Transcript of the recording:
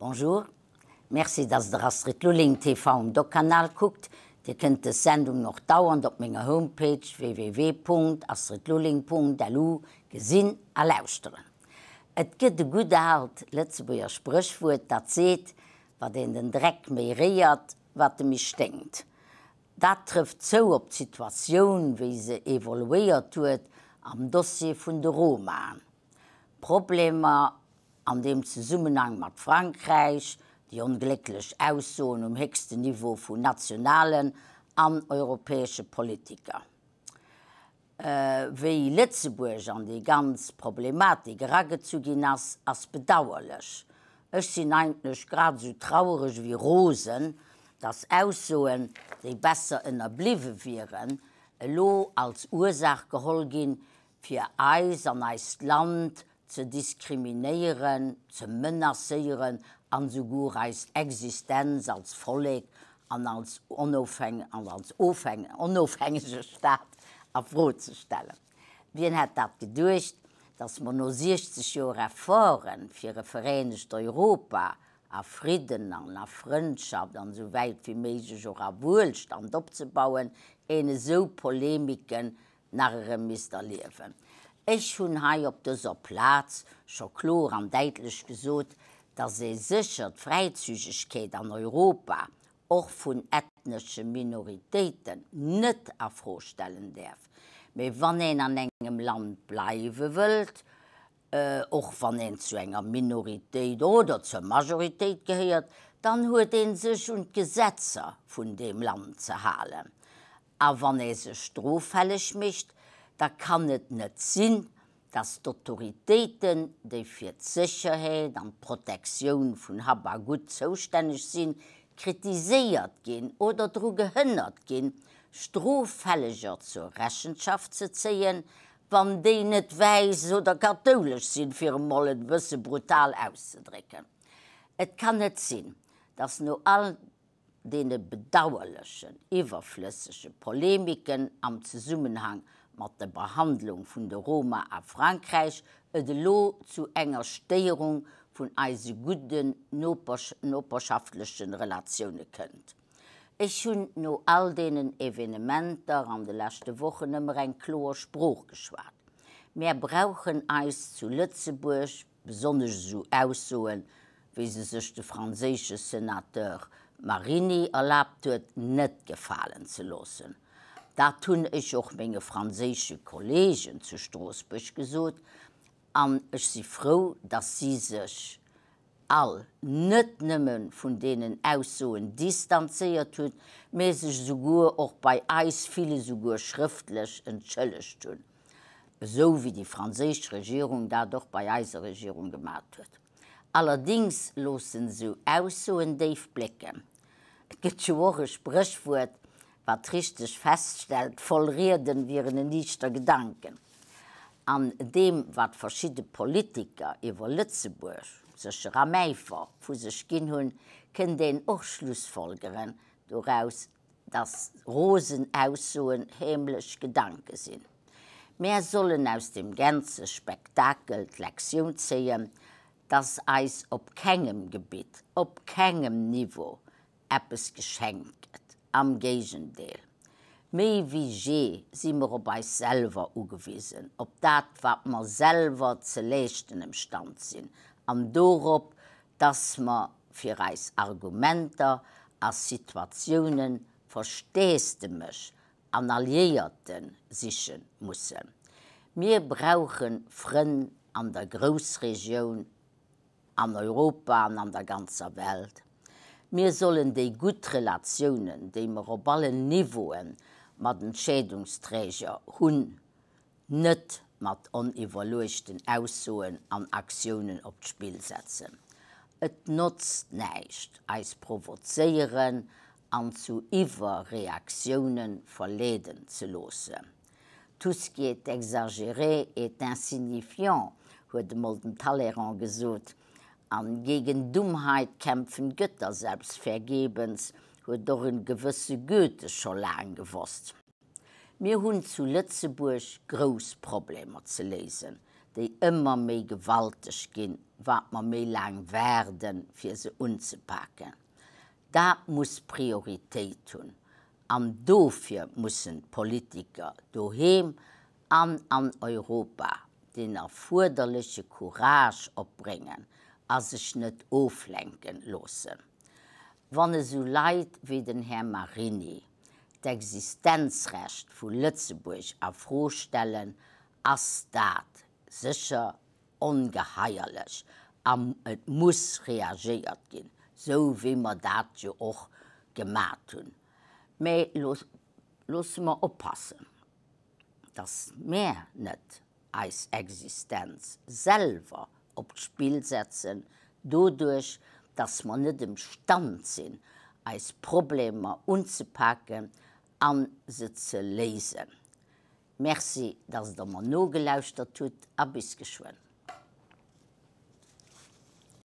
Bonjour, Merci dass der Astrid Lulling TV um Doc-Kanal kuckt. Dir kënnt dës Sendung och dauernd op menger Homepage www.astridlulling.lu gesinn a lauschteren. Et gëtt e gutt aalt Lëtzebuerger Spréchwuert dat seet, Wat een den Dreck méi réiert, wat e méi sténkt. Dat trëfft zou op d'Situatioun, wéi se evoluéiert huet am Dossier vun de Romaen. Problemer an deem Zesummenhang mat Frankräich, déi onglécklech Aussoen um héchsten Niveau vun nationalen an europäesche Politiker. Wéi Lëtzebuerg an déi ganz Problematik eragezu ginn ass, ass bedauerlech. Ech sinn eigentlech grad esou trauereg ewéi rosen, datt Aussoen, déi besser ënnerbliwwe wieren, elo als Ursaach geholl ginn, fir eis an eist Land ze diskriminéieren, ze menacéieren an esouguer eis Existenz als Vollek an als onofhängege Staat a Fro ze stellen. Wien hätt dat geduecht, datt mer no 60 Joer Efforten fir e vereenegt Europa a Fridden an a Frëndschaft an esou wäit wéi méiglech och a Wuelstand opzebauen, een esou Polemiken nach erëm misst erliewen. Ech hunn hei op dëser Plaz scho kloer an däitlech gesot, dass ee sécher d'Fräizügegkeet an Europa och vun ethnesche Minoritéiten net a Fro stellen däerf. Mee wann een an engem Land bleiwe wëllt, och wann een zu enger Minoritéit oder zur Majoritéit gehéiert, dann huet ee sech un d'Gesetzer vun deem Land ze halen. A wann ee sech stroffälleg mécht, da kann et net sinn, dass d'Autoritéiten, déi fir d'Sécherheet an d'Protektioun vun Hab a Gutt zoustänneg sinn, kritiséiert ginn oder dru gehënnert ginn, Stroffälleger zur Rechenschaft ze zéien, wann déi net wäiss oder kathoulesch sinn, fir emol et e bësse brutal auszedrécken. Et kann net sinn, dass no all deene bedauerlechen, iwwerflëssege Polemiken am Zesummenhang mat der Behandlung vun de Roma a Frankräich et elo zu enger Stéierung vun eise gudden noperschaftleche Relatioune kënnt. Ech hunn no all deenen Evenementer an de leschte Wochen ëmmer eng kloer Sprooch geschwat. Mär brauchen eis zu Lëtzebuerg, Besonnesch esou Aussoen, wéi se sech de franséische Senateur Marini erlaabt huet, net gefalen ze loossen. Dat hunn ech och menge franséische Kollegen zu Stroossbuerg gesot an ech si frou, datt si sech all net nëmme vun deenen Aussoen distanzéiert hunn, mä sech esouguer och bei eis, vill esouguer schrëftlech, entschëllegt hunn. Esou wéi déi franséisch Regierung dat och bei eiser Regierung gemat huet. Allerdings loossen esou Aussoen déif blécken. Et gëtt jo och e Spréchwuert, wat richteg feststellt, voll Rieden wieren en niichter Gedanken. An deem, wat verschidde Politiker iwwer Lëtzebuerg, sécher am Äifer, vu sech ginn hunn, kënnt een och schlussfolgeren doraus, dass rosen Aussoen heemlech Gedanke sinn. Mär sollen aus dem ganze Spektakel d'Lektioun zéien, dass eis op kengem Gebitt, op kengem Niveau eppes geschenkt gëtt. Am Géigendeel, méi wéi jee si mer op eis selwer ugewisen, op dat, wat mer selwer ze leeschten emstand sinn, an dorop, dass mer fir eis Argumenter a Situatiounen Versteesdemech an Alliéierte siche mussen. Mir brauche Frënn an der Groussregioun, an Europa an an der ganzer Welt. Mir sollen déi gutt Relatiounen, déi mer op allen Niveaue mat Entscheedungsträger hunn, net mat oniwwerluechten Aussoen an Aktiounen op d'Spill setzen. Et notzt näischt, eis provozéieren an zu Iwwerreaktioune verleeden ze loossen. Tout ce qui est exagéré est insignifiant, huet emol den Talleyrand gesot. An gegen Dummheit kämpfen Götter selbst vergebens, huet och en gewësse Goethe scho laang gewosst. Mir hunn zu Lëtzebuerg grouss Problemer ze léisen. déi ëmmer méi gewalteg ginn, wat mer méi laang waarden, fir se unzepaken. Dat muss Prioritéit hunn. An dofir mussen d'Politiker doheem an an Europa deen erfuerderleche Courage opbréngen a sech net oflenken loossen. Wann esou Leit wéi den Här Marini d'Existenzrecht vu Lëtzebuerg a Fro stellen, ass dat sécher ongeheierlech a et muss reagéiert ginn, sou wéi mer dat jo och gemat hunn. Mä loosse mer oppassen, dass mär net eis Existenz selwer op d'Spill setzen, doduerch dass mer net emstand sinn, eis Problemer unzepaken a se ze léisen. Merci, dass Der mer nogelauschtert hutt a bis geschwënn.